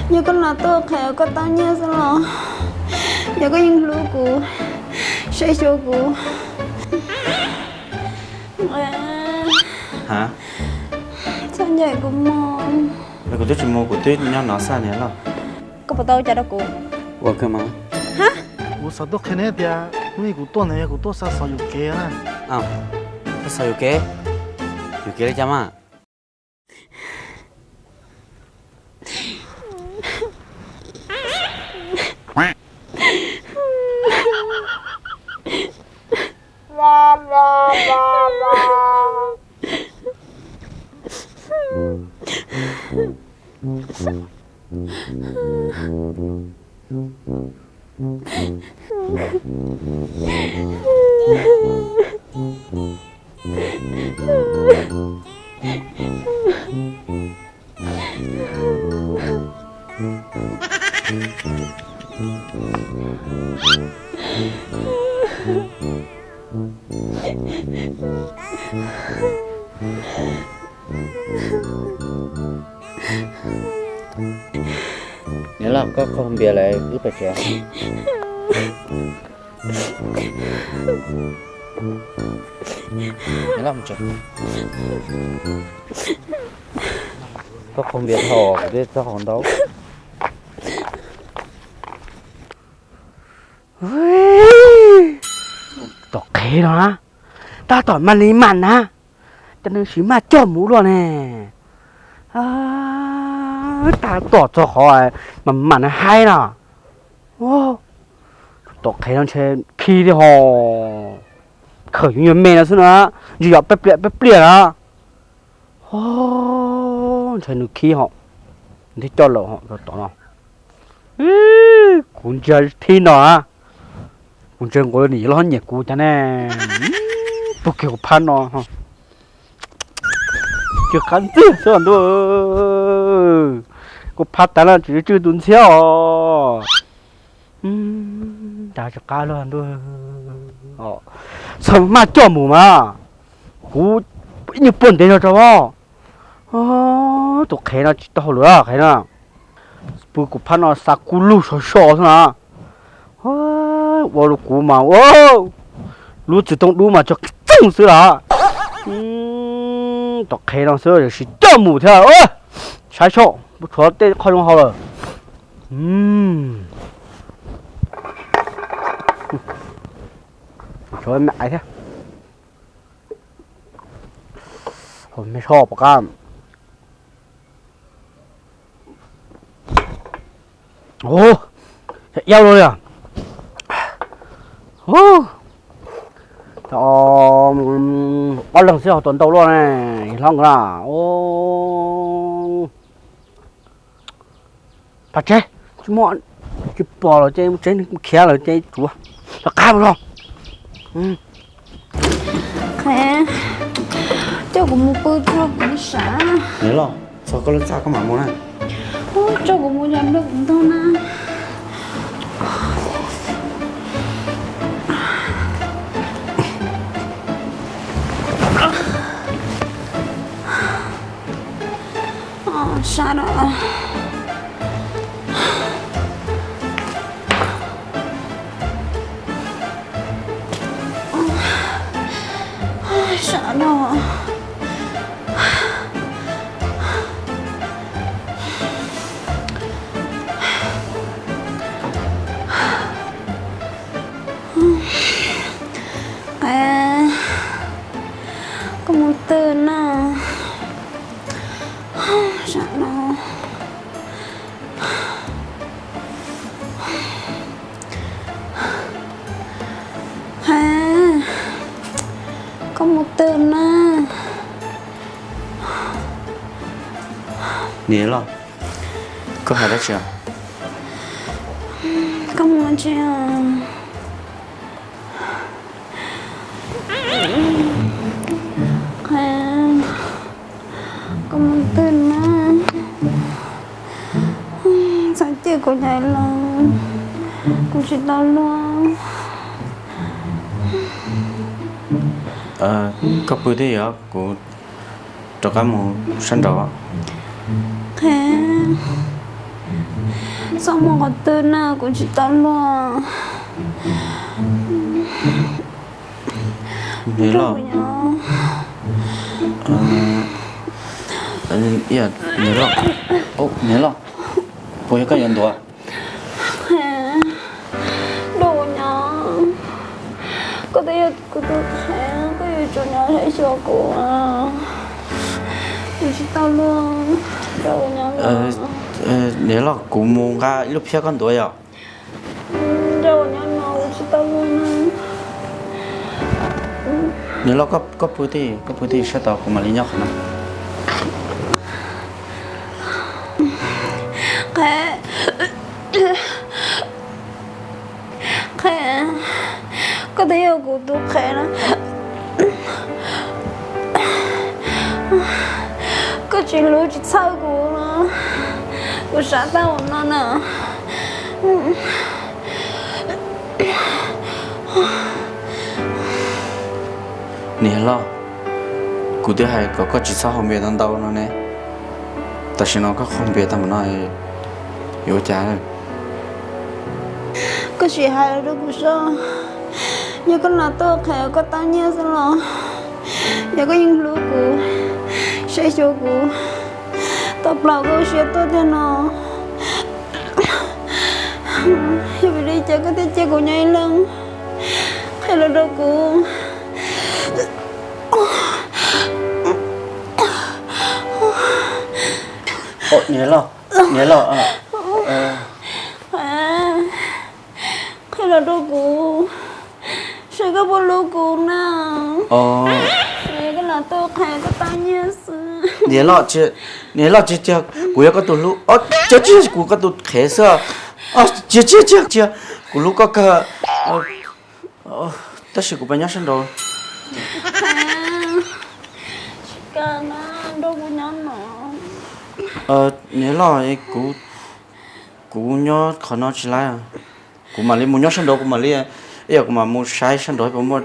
Yog koj los tuaj qhia koj tau nyiaj xwb los, yog koj yeej hlub kuv, saib xyuas kuv, txhob ncaim kuv mus. Kuv twb tsis mus, kuv twb nyob no xwb niam loj. Koj puas tau ua cas rau kuv? Ua kawg mas. Kuv xav tuaj qhia neb tias hnub ib kuv tuaj ntawd yog kuv tuaj xa xov yuam kev na. Tuaj xa yuam kev? Yuam kev li cas mas? Niam loj, koj khaub npias lawm wb pais tsev. Niam loj, koj khaub npias dhau kuv twb txhob hau ntau. Tom qhev no na, tab tom mas li mas na, cas nws tsis maj coj mus luaj ne. Tab tom txog qhov mas mam nws haib no. Tom qhev no ntshe khib thiab ho, khawm yuav nyuag me no xwb no, ntsis yom peb pliam peb pliam na. Ntshe nws khib ho, nws thiaj coj lawm ho tom no. Kuv ntsia thib no, kuv ntsia nkaus nim loj nyiam kuv cas ne. Tug kiag kuv phab no, tsis qab ntxiag xwb ntuj. Kuv phab tas no tsis tswj tus ntxhiab os. Cas tsis qab luaj ntuj. Txhob maj coj mus mas, kuv ib nyuag puag ntev zog tso os. Tus qhev no tsis tau hauj lwm qhev no. Pw kuv phab no xa kub lug so so xwb na. Ua rau kuv mas ua lub txwv tooj dub mas tso txoog xwb las. Tom qhev no xwb tsis coj mus thiab. Saib soj, tshuav tej qho zoo hau lawm. Tshuav me ais thiab. Me soj pom qab. Ub, yau luaj li. Ob leeg xwb ho tau ntau luaj ne, hlob nkawd na. Pas tsev, tsis muaj, tsis pom lawm ces mus tsev, khiav lawm ces tsuav, rov qab mus los. Qhev, coj kuv mus pw tso kuv sav. Niam loj, txog koj lub txaj koj mam mus na. Ub, coj kuv mus yog nrog kuv ntog na. Sab no. Sab no. Qhev, koj mus twg na? Sab no. Qhev, koj mus twg na? Niam loj, koj hais dab tsi? Koj mus tsev. Qhev, koj mus twg na? Txhob cem kuv ntawd los, kuv tsis tau luag. Koj pw twb yog kuv rov qab mus sab nraud. Qhev, Txhob mus qhov twg na, kuv tsis tau luag. Niam loj, niam loj, niam loj, puas yog koj yuav ntuav? Nrog kuv nyob. Koj twb yog kuv tus qhev, koj yuav tsum nyob saib xyuas kuv. Kuv tsis tau luag, nrog kuv nyob. Niam loj, kuv mus nqa ib lub phiab koj ntuav yom. Nrog kuv nyob no, kuv tsis tau luag na. Niam loj, koj pw tij, koj pw tij sab tod, kuv mam li nyob qhov no. Qhev, qhev, koj twb yog kuv tus qhev na. Koj tsis hlub tsis txhawj kuv los, kuv sab tag ua no na. Niam loj, kuv twb hais kom koj tsis txhob haus npias ntau ntau no ne. Tam sim no koj haus npias tag mus no yuav ua cas? Koj sim hais rau kuv soj, yog koj los tuaj qhev koj tau nyiaj xwb los, yog koj yeej hlub kuv, saib xyuas kuv tau plaws koj siab tuaj tiag no, yog vim li cas koj thiaj cia kuv nyob ib leeg? Qhia los rau kuv. Niam loj, niam loj, qhia los rau kuv, saib koj puas hlub kuv na. Koj los tuaj qhev koj tau nyiaj xwb. Niam loj, niam loj, tsis, tsis, kuv yog koj tus hlub, tsis, tsis, kuv koj tus qhev xwb. Tsis, tsis, tsis, tsis, kuv hlub koj kawg. Tab sis kuv pab nyob sab nraud. Niam loj, kuv, kuv nyob qhov no tsis laib. Kuv mam li mus nyob sab nraud, kuv mam li, ib yam kuv mam mus saib sab nraud puas muaj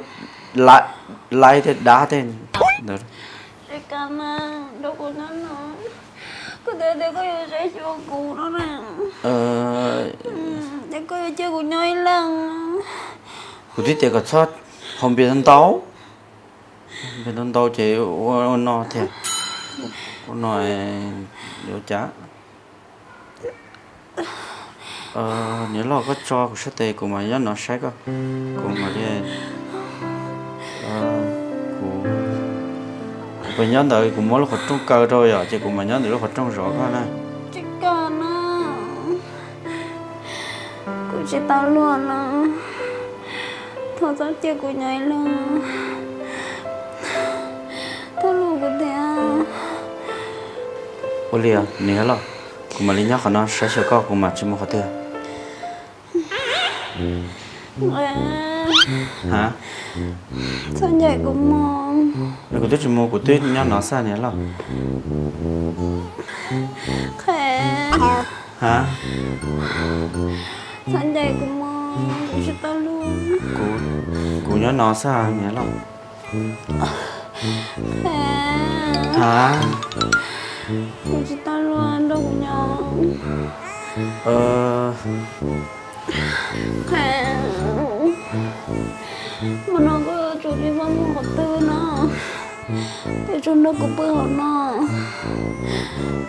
laib thiab dab tej ntawd. Koj tias koj yuav saib xyuas kuv no, ces koj yuav cia kuv nyob ib leeg. Kuv twb tias kom txhob haus npias ntau, npias ntau ntau ces ua no thiab, ua no yuav cas. Niam loj, koj tso kuv sab tes, kuv mam nyob no saib koj, kuv mam li, kuv, kuv pab nyob ntawd, kuv muab lub qhov rooj kaw rau yom, ces kuv mam nyob ntawm lub qhov rooj zov koj na. Tsis kam na, kuv tsis tau luag na, thov txhob cia kuv nyob ib leeg, thov lus kuv tiag. Ua li niam loj, kuv mam li nyob qhov no saib xyuas koj, kuv mam tsis mus qhov twg. Txhob ncaim kuv mus. Kuv twb tsis mus, kuv twb nyob no xwb niam loj. Qhev. Ha? Txhob ncaim kuv mus, kuv tsis tau luag. Kuv nyob no xwb niam loj. Qhev. Ha? Kuv tsis tau luag, nrog kuv nyob. Qhev. Hmo no koj yuav tsum tsis txhob mus qhov twg no, koj yuav tsum nrog kuv pw hauv no,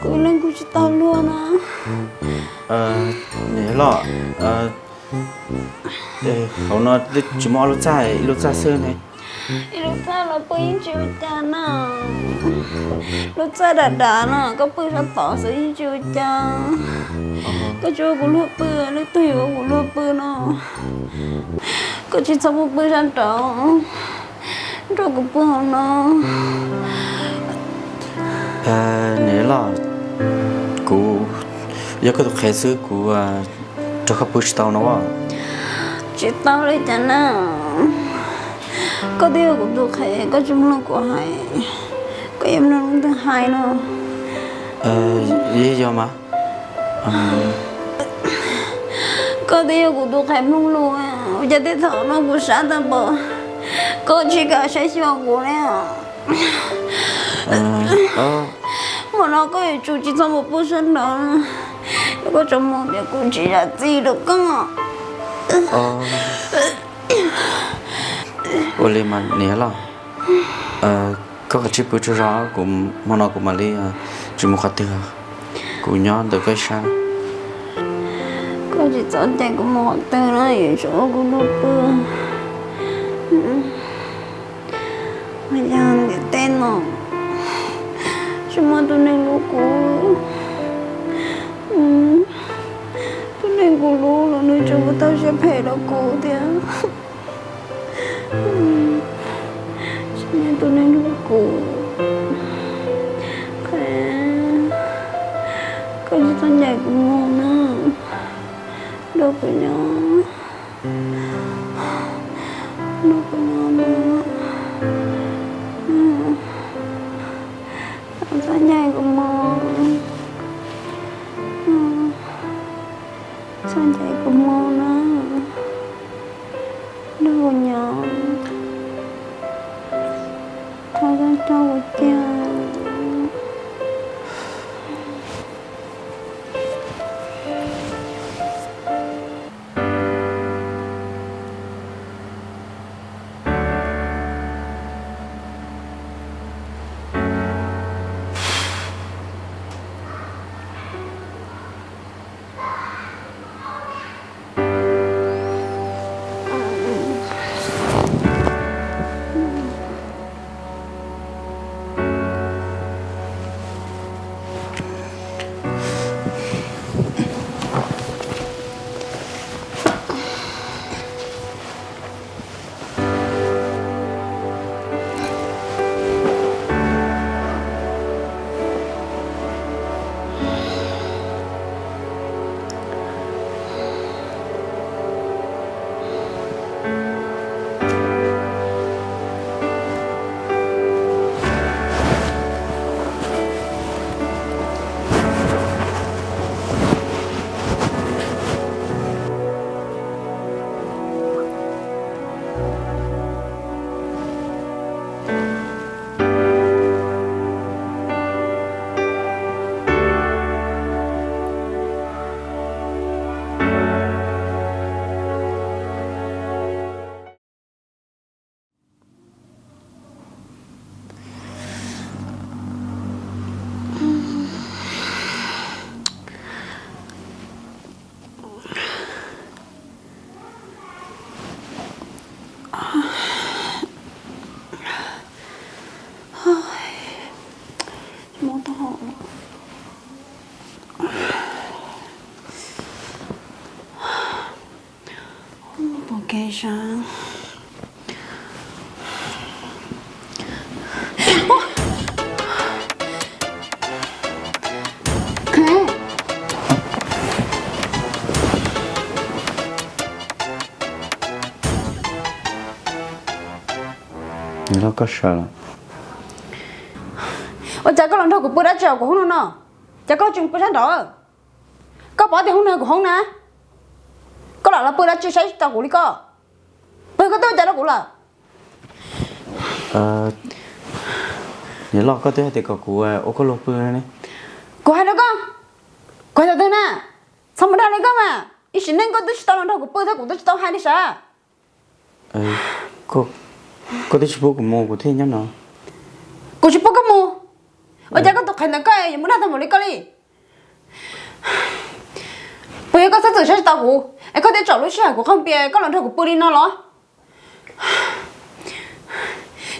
kuv ib leeg kuv tsis tau luag no. Niam loj, hauv no tsis muaj ob lub txaj, ib lub txaj xwb ne. Ib lub txaj los pw yeej tsis ua cas na. Lub txaj dav dav no, koj pw sab tod xwb yeej tsis ua cas. Koj tsis ua kuv luag pw, leej twg yuav ua kuv luag pw no? Koj tsis txhob mus pw sab nraud, nrog kuv pw hauv no. Niam loj, kuv yog koj tus qhev xwb, kuv rau koj pw tsis tau no. Tsis tau li cas na, koj twb yog kuv tus qhev, koj tsis mloog kuv hais, koj yuav mloog leej twg hais no? Yog mas. Koj twb yog kuv tus qhev mloog lus, ua cas tej thaum no kuv sab tag npaum, koj tsis kam saib xyuas kuv li. Hmo no koj yuav tsum tsis txhob mus pw sab nraud, Koj tso mus tias kuv tsis zam txim rau koj. Ua li mas niam loj, koj kav tsij pw tsaug zog, kuv hmo no kuv mam li tsis mus qhov twg, kuv nyob ntawm koj ib sab. Koj tsis txhob cais kuv mus qhov twg na, yuav tsum ua kuv nrog pw. Yog ntiaj teb no tsis muaj tus neeg hlub kuv, tus neeg kuv hlub los nws tseem ua tau siab phem rau kuv thiab. Tsis muaj tus neeg hlub kuv. Koj tsis txhob cais kuv mus na, nrog kuv nyob, nrog kuv nyob na. Txhob cais kuv mus, txhob cais kuv mus na, nrog kuv nyob, txhob coj kuv cia. Pom kev sav. Nws los koj sawv los. Ua cas koj los nrog kuv pw dab tsi kuv hnub no no? Ces koj tsis mus pw sab nraud. Koj paub tias hoob no kuv hoob na. Koj lam los pw dab tsi saib tsis taus kuv li koj? Pw koj twb ua cas rau kuv lawm? Niam loj, koj twb hais tias kom kuv ua koj luag pw ne. Kuv hais rau koj, kuv hais thaum twg na? Txhob mus dag li koj mas, ib sim neej koj twb tsis tau los nrog kuv pw thiab kuv twb tsis tau hais li sav. Koj twb tsis pub kuv mus kuv thiaj nyob no. Kuv tsis pub koj mus? Ua cas koj tus qhev ntawm koj yuav muaj dag tag npaum li koj li? Puas yog koj txhob txwm saib tsis taus kuv es koj thiaj tsaum lub sij hawm kuv qaug npias koj los nrog kuv pw li no los?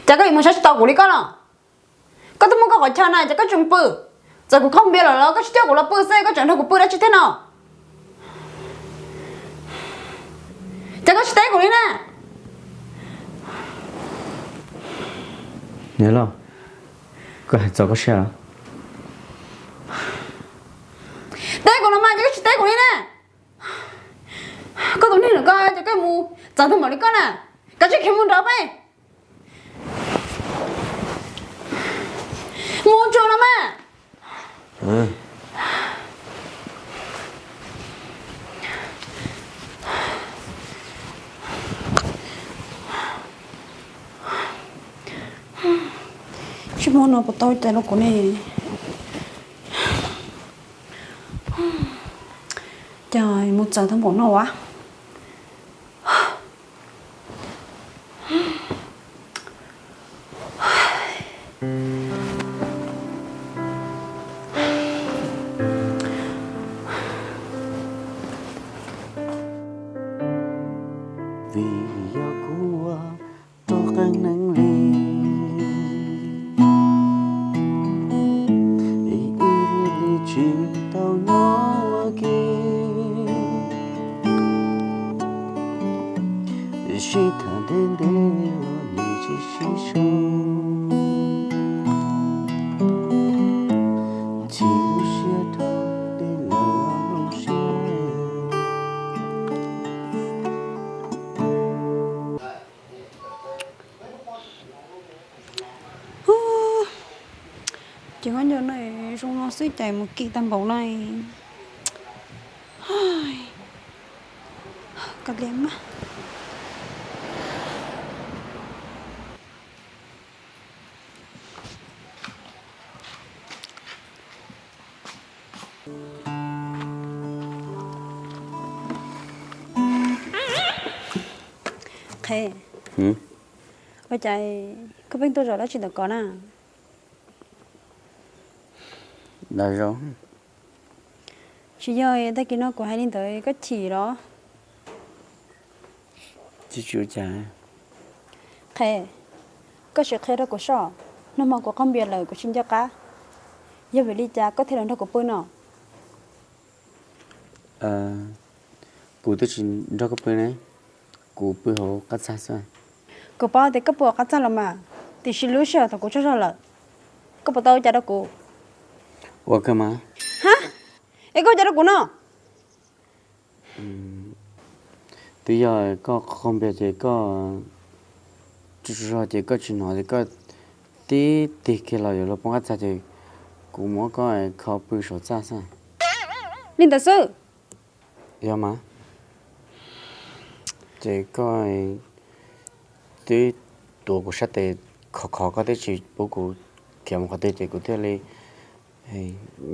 Cas koj yuav mus saib tsis taus kuv li koj los? Koj twb muaj koj qhov chaw na, cas koj tsis mus pw? Txawm kuv qaug npias lawm los koj tsis coj kuv los pw xwb, koj tseem nrog kuv pw dab tsi thiab no? Cas koj tsis teb kuv li na? Niam loj, koj hais txog koj siab los? Teb kuv los mas, cas koj tsis teb kuv li na? Koj tus neeg lawm koj, cas koj mus txawv tag npaum li koj na? Kav tsij khiav mus nraud peb. Mus tsuag los mas. Tsis muaj no puas tau cais rau kuv ne? Cas mus txawv tau npaum no as? Vim yog kuv ua rov qeeb neeb li, es wb thiaj li tsis tau nyob ua ke. Sib tham ntev ntev los nws tsis sib sau, chim lub siab dhau li lawm los mloog siab. Ces koj nco no zoo no xwb ces mus kim tag npaum no. Kav liam mas. Qhe, ua cas koj pheej tuaj zaum dab tsi ntawm ko na? Dag zoo. Tsis yog tag kis no kuv hais li ntawd koj chim los? Tsis tsis ua cas. Qhe, koj sim qhia rau kuv soj, nag hmo kuv qaug npias lawm kuv tsis nco qab, yog vim li cas koj thiaj los nrog kuv pw no? Kuv twb tsis nrog koj pw ne, kuv pw hauv qab txag xwb. Kuv paub tias koj pw hauv qab txag los mas, tiam sis lub sij hawm thaum kuv tsaug zog lawm, koj puas tau ua cas rau kuv? Ua kawg mas. Ha? Es koj ua cas rau kuv no? Twb yog koj qaug npias ces koj tsaug zog ces koj tsis hnov ces koj tib tig kiag los yuav luag poob qab txag ces kuv muab koj kho pw saum txaj xwb. Li ntawd xwb? Yog mas. Ces koj twb tuav kuv sab tes khov khov, koj twb tsis pub kuv khiav mus qhov twg ces kuv thiaj li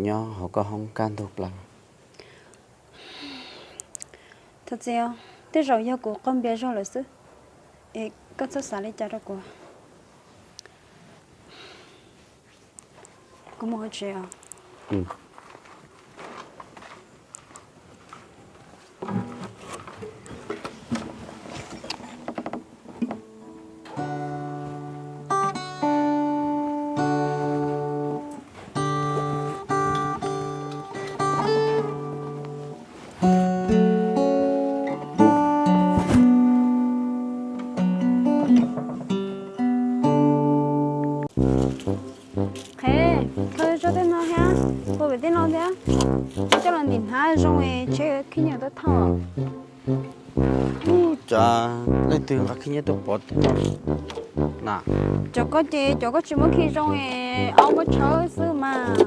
nyob hauv koj hoob kaj ntug plaws. Thov txim, tej zaum yog kuv qaug npias zog lawm xwb, es koj txhob xav li cas rau kuv. Kuv mus hauv tsev os. Qhe, khaws zog tej no thiab, ua vim tej no thiab, coj los ntim hnav zoo es tsheb khib nyiab tuaj thauj. Ub, cas leej twg nqa khib nyiab tuaj pov thiab na? Cov koj ces cov koj tsis muab khi zoo es ob muab tshawb xwb mas.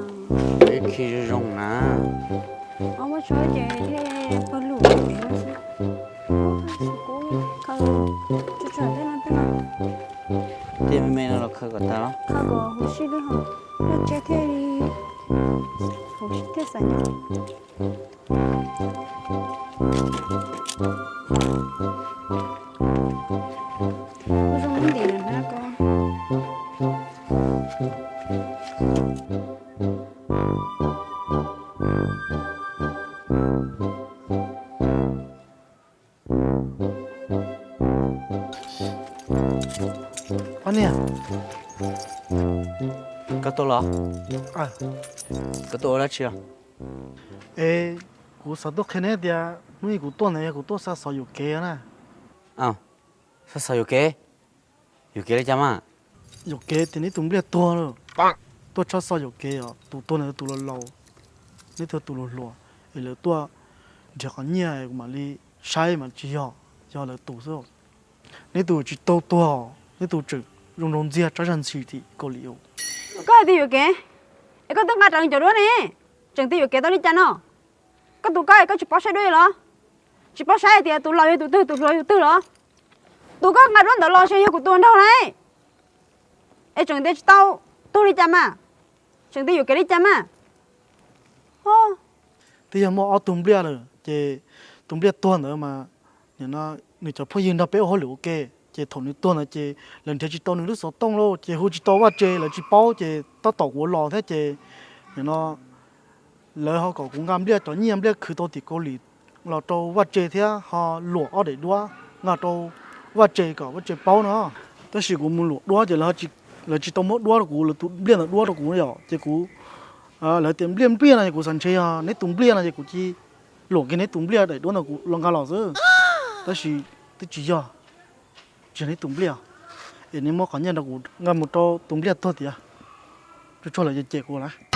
Khi zoo zoo na. Ob muab tshawb ces thiaj pawg lug xwb. Kuv khaws tsuag tsuag tej no tej no. Tej me me no los khaws kom tag los? Khaws kom huv si li ho. Noj tsiab thiaj li huv si thiaj xav nyob. Kuv zoo ntim lawm na koj. Ob niag, koj tuaj los? Koj tuaj ua dab tsi os? Es kuv xav tuaj qhia neb tias hnub ib kuv tuaj ntawd yog kuv tuaj xa xov yuam kev na. Xa xov yuam kev? Yuam kev li cas mas? Yuam kev tias neb tus npliaj tuag lawm. Tuaj tshawb xov yuam kev os, tus tuag ntawd tus laus laus, neb tus tus hluas hluas, es lawv tuaj nrhiav qhov nyiaj kuv mam li saib mas tsis yog, yog lawv tus xwb. Neb tus tsis tau tuag, neb tus tseem zoo nraug ntxiag tsab zag ntxhi tim Kaus Lim. Koj hais tias yuam kev, es koj twb nqa rawv cov duab ne, tseem tias yuam kev tau li cas no? Koj tus koj es koj tsis paub saib duab los? Tsis paub saib hais tias tus laus yog tus twg tus hluas yog tus twg los? Tus koj nqa duab ntawd los ces yog kuv tus nraug na. Es tseem tias tsis tau tuag li cas mas, tseem tias yuam kev li cas mas. twb yog muaj ob tug Npliaj lawm ces tus Npliaj tuag ntawd mas nim no nws cov phooj ywg nrog peb ua hauj lwm ua ke, ces thaum nws tuag ntawd ces lawv nrhiav tsis tau nws lub xov tooj lauj, ces hu tsis tau vaj tse lawv tsis paub, ces tab tom kuv ua los thiab ces nim no lawv ho kom kuv nqa Npliaj cov nyiaj Npliaj khwv tau tim Kaus Lim los rau vaj tse thiab ho luam ob daim duab nqa rau vaj tse kom vaj tse paub no. Tab sis kuv mus luam duab ces lawv tsis tau muab duab rau kuv, lawv tus Npliaj ntawd duab rau kuv yom, ces kuv, lawv tias Npliaj Npliaj no ces kuv xav ntshe yog neb tus Npliaj no ces kuv cia luam kiag neb tus Npliaj daim duab ntawd kuv los nqa los xwb. Tab sis twb tsis yog, tsis yog neb tus Npliaj, es neb muab qhov nyiaj rau kuv nqa mus rau tus Npliaj tuag tiag. Tsuag tsuag lawv cem kuv lawm.